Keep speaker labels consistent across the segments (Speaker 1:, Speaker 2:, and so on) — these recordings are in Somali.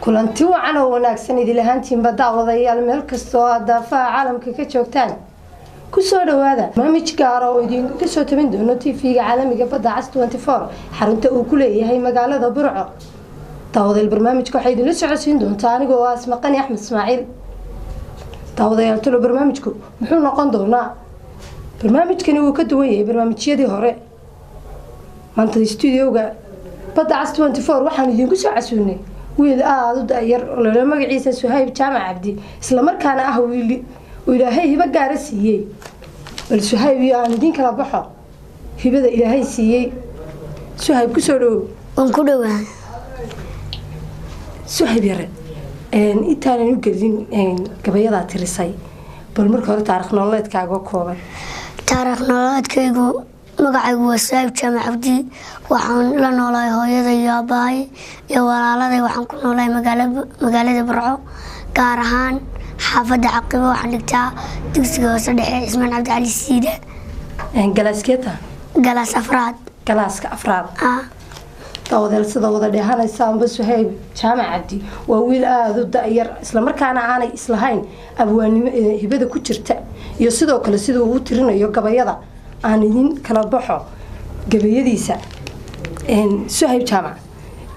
Speaker 1: Kulanti wacan oo wanaagsan idil ahaantiinba, daawadayaal, meel kastoo aad daafaha caalamka ka joogtaan, kusoo dhawaada barnaamij gaara oo idinka soo tabin doono TV-ga caalamiga Badda Cas 24, xarunta uu ku leeyahay magaalada Burco. Daawadayaal, barnaamijka waxaa idinla socodsiin doontaa anigoo ah Asmaqani Axmed Ismaaciil. Daawadayaal, talo barnaamijku muxuu noqon doonaa? Barnaamijkani wuu ka duwan yahay barnaamijyadii hore. Maanta studioga Badda Cas 24 waxaan idinku soo casuunay wiil aada u dayar oo lala magaciisa Suhayb Jaamac Cabdi, islamarkaana ah wiil uu Ilaahay hibo gaara siiyey. Bal Suhayb iyo aan idiin kala baxo hibada Ilaahay siiyey. Suhayb, kusoo dhawow.
Speaker 2: Waan ku dhowaa.
Speaker 1: Suhayb yare, intaanan u gelin gabayadaa tirisay, bal marka hore taarikh nololeedkaaga kooban.
Speaker 2: Taariikh nololeedkaygu, magacaygu waa Suhayb Jaamac Cabdi. Waxaan la noolahay hooyada iyo aabbahay iyo walaaladay. Waxaan ku noolahay magaalada Burco, gaar ahaan xaafadda Caqibo. Waxaan dhigtaa dugsiga hoose dhexe Cismaan Cabdicali Siida.
Speaker 1: Galaaskeeta?
Speaker 2: Galaas afraad.
Speaker 1: Galaaska afraad. Dawadeel, sida wada dheehanaysa amba, Suhayb Jaamac Cabdi waa wiil aada u da-yar, islamarkaana aanay islahayn abwaanimo hibada ku jirta iyo sidoo kale sida uu u tirinayo gabayada. Aan idin kala baxo gabayadiisa. Suhayb Jaamac,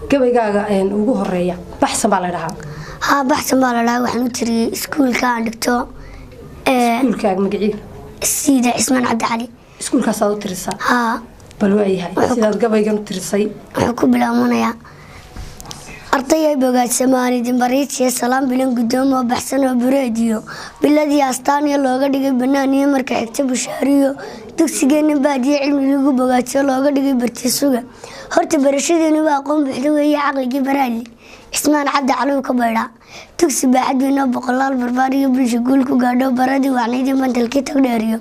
Speaker 1: gabaygaaga ugu horeeya Baxsan baa la dhahaa.
Speaker 2: Haa, Baxsan baa la dhahaa. Waxaan u tiriyey iskuulka aan dhigto.
Speaker 1: Iskuulkaaga magacii?
Speaker 2: Siida Cismaan Cabdicali.
Speaker 1: Iskuulkaasaad u tirisaa?
Speaker 2: Haa.
Speaker 1: Bal waayahay, sidaad gabaygan u tirisay.
Speaker 2: Wuxuu ku bilaabmanayaa: Ardayay bogaadsamaan idin bariijiya, salaam bilan gudoomo. Baxsan oo bureediyo biladii astaaniyo looga dhigay banaan iyo marka xigta bushaariyo, dugsigeena baadiyo cilmi lagu bogaadsiyo looga dhigay bartisuga. Horta barashadeenu waa aqoon buuxda weeye, caqligii baraali Cismaan Cabdi Caliw ka baydhaa. Dugsi baaxad weynoo boqolaal barbaar iyo bulsha guul ku gaadho, baradii wacnaydii mantalkii tagdheeriyo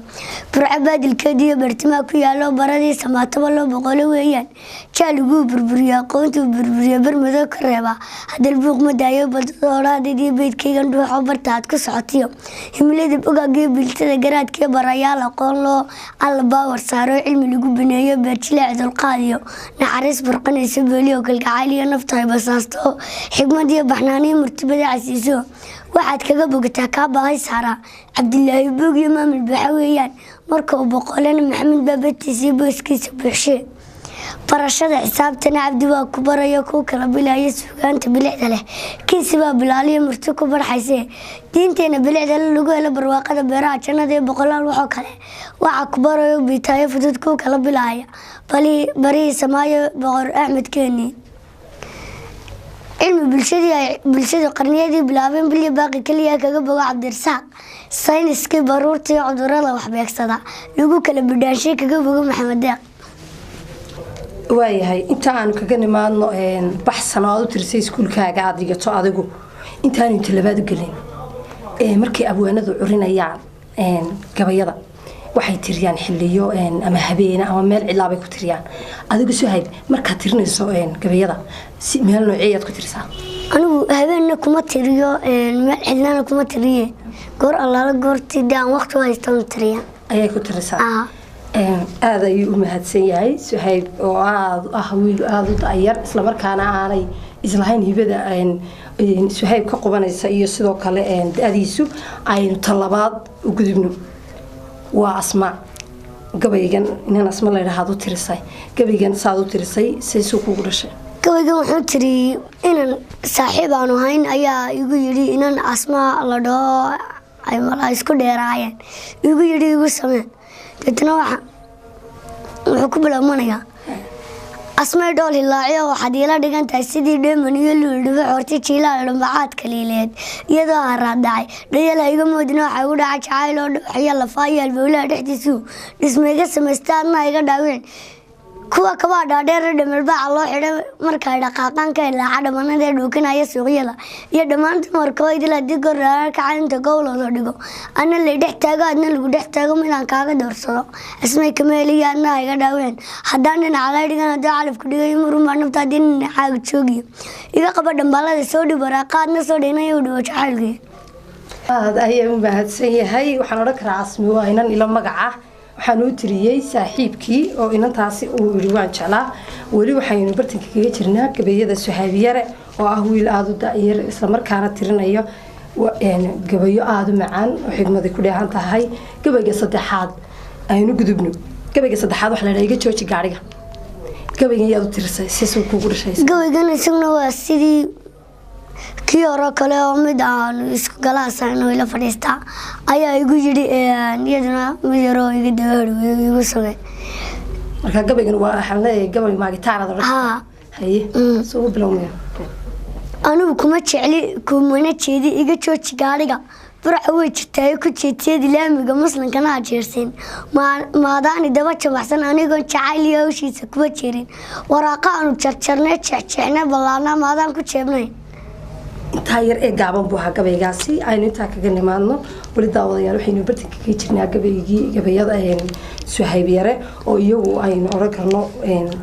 Speaker 2: Burco baadilkeediiyo bartimaa ku yaalo, baradii samaataba loo boqolo weeyaan. Jaaliguu burburiyo aqoontuu burburiyo, bermadow ka reebaa hadal buuq ma daayo. Badada iyo beydkaygan dhuuxo, barta aad ku socotiyo himilada bogaagiyo biltada garaadkiyo, barayaal aqoon loo Alla baawar saaro, cilmi lagu bineeyo, beerjileec dulqaadiyo naxariis burqanayso, booliyo kalgacayl iyo nafta ay basaasto, xigmad iyo baxnaaniyo murtibada casiiso, waxaad kaga bogataa kaa baahay saaraa Cabdilaahi Boog iyo maamul buuxa weeyaan. Marka uu boqolena Maxamed baabatiisa iyo booskiisa buuxshee. Barashada xisaabtana Cabdi waa ku barayo, kuu kala bilaya suugaanta bilicda leh, kiisi baa bilaaliyo murti ku barxayse. Diinteena bilicda leh lagu helo barwaaqada beeraha jannada iyo boqolaal waxoo kale, waxaa ku barayo biitaayo fudud kuu kala bilaya barihii samaayo Boqor Axmed Keeni. Cilmi bulshadii ay bulshadu qarniyadii bilaabeen, bilya baaqi keliya kaga bogo Cabdirasaaq. Sayniskii baruurta iyo cudurada waxbeegsada lagu kala bidhaanshay kaga bogo Maxamed Deeq.
Speaker 1: Waayahay, inta aanu kaga nimaadno Baxsan oo aad u tirisay iskuulkaaga aada dhigato adigu, intaanu inta labaad u gelin, markay abwaanadu curinayaan gabayada waxay tiriyaan xiliyo ama habeene ama meel cilaabay ku tiriyaan. Adigu Suhayb, markaad tirinayso gabayada si meel nooceeyaad ku tirisaa?
Speaker 2: Anigu habeenna kuma tiriyo, meel cidlana kuma tiriye. Goor allaala goortii dee aan waqti u haystaan tiriya.
Speaker 1: Ayay ku tirisaa? Aada ayuu u mahadsan yahay Suhayb oo aada ah wiil aada u dayar, islamarkaana aanay islahayn hibada Suhayb ka qubanaysa iyo sidoo kale da-diisu. Aynu talabaad u gudubno, waa Asma. Gabaygan inan Asma la yidhaahdo u tirisay. Gabaygan saad u tirisay, saysuu kugu dhashay?
Speaker 2: Gabaygan wuxuu tiriyey inan saaxiib aanu hayn ayaa igu yidhi, inan Asma la dhaho ay malaa isku dheeraayeen, igu yidhi igu samee. Deetna waxa wuxuu ku bilaabmanayaa: Asmay dhool hilaaciyo, waxaad iila dhigan tahay sidii dheeman iyo luul dhibic horti jiilaal dhambacaadka liileed iyadoo haraad dhacay. Dhayal ha iga moodina, waxaa igu dhaca jacayl oo dhuuxiyo lafaayo halbowlaha dhexdiisu dhisma iga samaysta, adna iga dhaawicin. Kuwa kabaa dhaadheer dhamelbaaca loo xidhay markay dhaqaaqaan ka ilaaca dhamanada ee dhuukinaya suuqyada iyo dhammaan dumarka oo idil, haddii goor kaca inta gowlooda dhigo ana lay dhex taago, adna lagu dhex taago, midaan kaaga doorsado Asmay kama heliyo, adna ha iga dhaawicin. Haddaan dhinaca lay dhigan, haddii calafku dhigayo, murun baa nafta haddii dhinacaaga joogiyo. Iga qaba dhambaalada, soo dhib waraaqa, adna soo dhinayo u dhibo jacaylkii.
Speaker 1: Aada ayaa u mahadsan yahay. Waxaan odhan karaa Asmi waa inan ilo magaca, waxaan u tiriyey saaxiibkii oo inantaasi uu yidhi waan jeclaa. Weli waxaynu bartanka kaga jirnaa gabayada Suhaabiyare oo ah wiil aada u da-yar, islamarkaana tirinayo gabayo aada u macaan oo xigmadi ku dheehan tahay. Gabayga saddexaad aynu gudubno. Gabayga saddexaad waxa la dhaha Iga Jooji Gaadhiga. Gabaygan yaad u tirisay? Sisuu kuugu dhashay?
Speaker 2: Gabaygan isaguna waa sidii kii hore kale, oo mid aanu isku galaasano ila fadhiistaa ayaa igu yidhi, iyaduna mid yaroo iga daba harweey igu samey.
Speaker 1: Marka gabaygan waa, waxaan leeyahay, gabay maagitaanad odhan.
Speaker 2: Haa.
Speaker 1: Haye, soo ugu bilowmaya.
Speaker 2: Anigu kuma jecli kumana jeedi, iga jooji gaadhiga. Burca way jirtaayo ku jeetiyada laamiga, muslimkana ha jeersin. Maadaani daba jabaxsan anigoon jacayl iyo hawshiisa kuma jirin. Waraaqa aanu jarjarnay, jeexjeexnay, ballaarnaa, maadaan ku jeebnay.
Speaker 1: Intaa yar ee gaaban buu ahaa gabaygaasi. Aynu intaa kaga nimaadno. Weli daawadayaal waxaynu bartanka kaga jirnaa gabaygii, gabayada Suhayb Yare, oo iyagu aynu odhan karno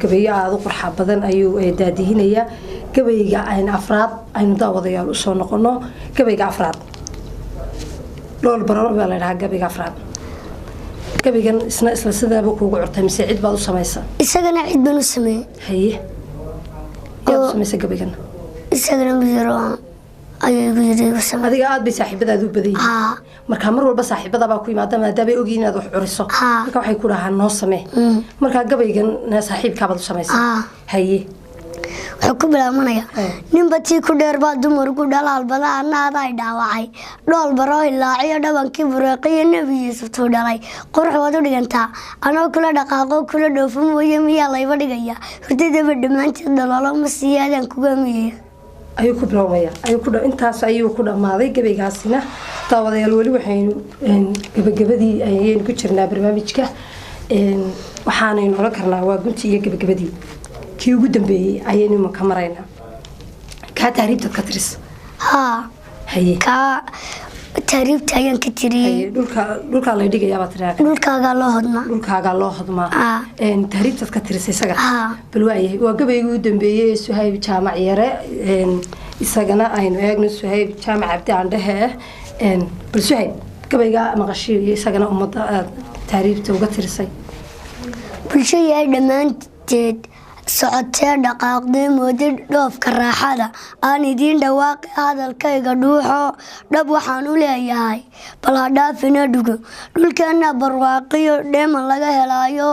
Speaker 1: gabayo aada u qurxa badan ayuu daadihinayaa. Gabayga aynu afraad aynu daawadayaal usoo noqono. Gabayga afraad Dhool Baro baa la dhahaa. Gabayga afraad, gabaygan isna isla sidaaba kuugu curtay mise cid baad u samaysa?
Speaker 2: Isagana cid baan u sameeyey.
Speaker 1: Haye, yaad u samaysa gabaygan?
Speaker 2: Isagana mid yaroo ayaa igu yidhi igu samey.
Speaker 1: Adiga aad bay saaxiibadaadu u badan yihiin.
Speaker 2: Haa.
Speaker 1: Marka mar walba saaxiibada baa ku yimaada maadaamay ogyihiin inaad wax curiso.
Speaker 2: Haa.
Speaker 1: Marka waxay ku dhahaan noo samee. Marka gabaygan saaxiibkaabaad u samaysa?
Speaker 2: Haa.
Speaker 1: Haye.
Speaker 2: Wuxuu ku bilaabmanaya: Ninba tii ku dheer baa dumarku dhalaal badan, anaaday dhaawacay. Dhool baroo hilaaciyo dhabankii bureeqiyo, Nebi Yuusuf tuu dhalay qurux waad u dhigantaa. Anoo kula dhaqaaqo kula dhoofo mooye, miyaa layba dhigaya? Hurdadaba dhammaanteed dhaloolo ma siiya, adaan kuga miyaya.
Speaker 1: Ayuu ku bilowmaya, ayuu ku intaas ayuu ku dhammaaday gabaygaasina. Daawadayaal, weli waxaynu gabagabadii ayaynu ku jirnaa barnaamijka. Waxaanaynu odhan karnaa waa guntii iyo gabagabadii. Kii ugu dambeeyey ayaynu imanka maraynaa, kaa tahriibtaad ka tiris?
Speaker 2: Haa.
Speaker 1: Haye.
Speaker 2: Kaa tahriibta ayaan ka tiriyey.
Speaker 1: Haye, dhulka dhulkaa lay dhigayaa baa tiraa.
Speaker 2: Dhulkaagaa loo hodmaa.
Speaker 1: Dhulkaagaa loo hodmaa.
Speaker 2: Haa.
Speaker 1: Tahriibtaad ka tirisay isaga?
Speaker 2: Haa.
Speaker 1: Bal waayahay, waa gabaygii ugu dambeeyey ee Suhayb Jaamac Yare. Isagana aynu eegno, Suhayb Jaamac Cabdi Aandhehe ah. Bal Suhayb, gabayga maqashii iyo isagana ummadda aad tahriibta uga tirisay.
Speaker 2: Bulsho yahay dhammaanteed socotee dhaqaaqdee mooday dhoofka raaxada, aan idiin dhawaaqi hadalkayga dhuuxo. Dhab waxaan u leeyahay, bal ha dhaafina dhugo. Dhulkeenna barwaaqiyo dheeman laga helaayo,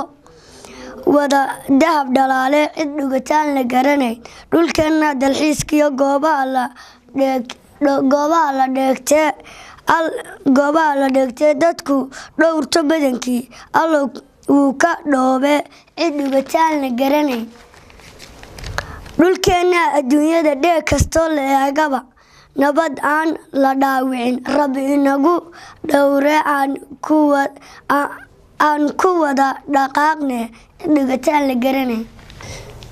Speaker 2: wada dahab dhalaale, cid dhugataan la garanayn. Dhulkeenna dalxiiskiyo goobaha la dheeg, goobaha la dheegtee, goobaha la dheegtee dadku dhowrto badankii, Allow wuu ka dhoobe, cid dhugataan la garanayn. Dhulkeenna adduunyada dheeg kastoo la eegaba, nabad aan la dhaawicin, Rabbi inagu dhowre, aan ku wada dhaqaaqne, cid dhugataan la garanayn.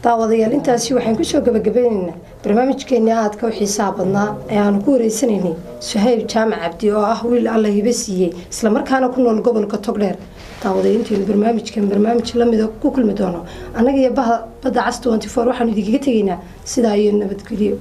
Speaker 1: Daawadayaal, intaasi waxaan kusoo gabagabeynaynaa barnaamijkeenii aadka u xiisaha badnaa ee aanu ku wareysanaynay Suhayb Jaamac Cabdi, oo ah wiil Alla hibe siiyey, islamarkaana ku nool gobolka Togdheer. Daawadayaal, intaynu barnaamijkan barnaamij lamida ku kulmi doono, annaga iyo baha Badda Cas 24 waxaanu idinkaga tegaynaa sidaa iyo nabadgelyo.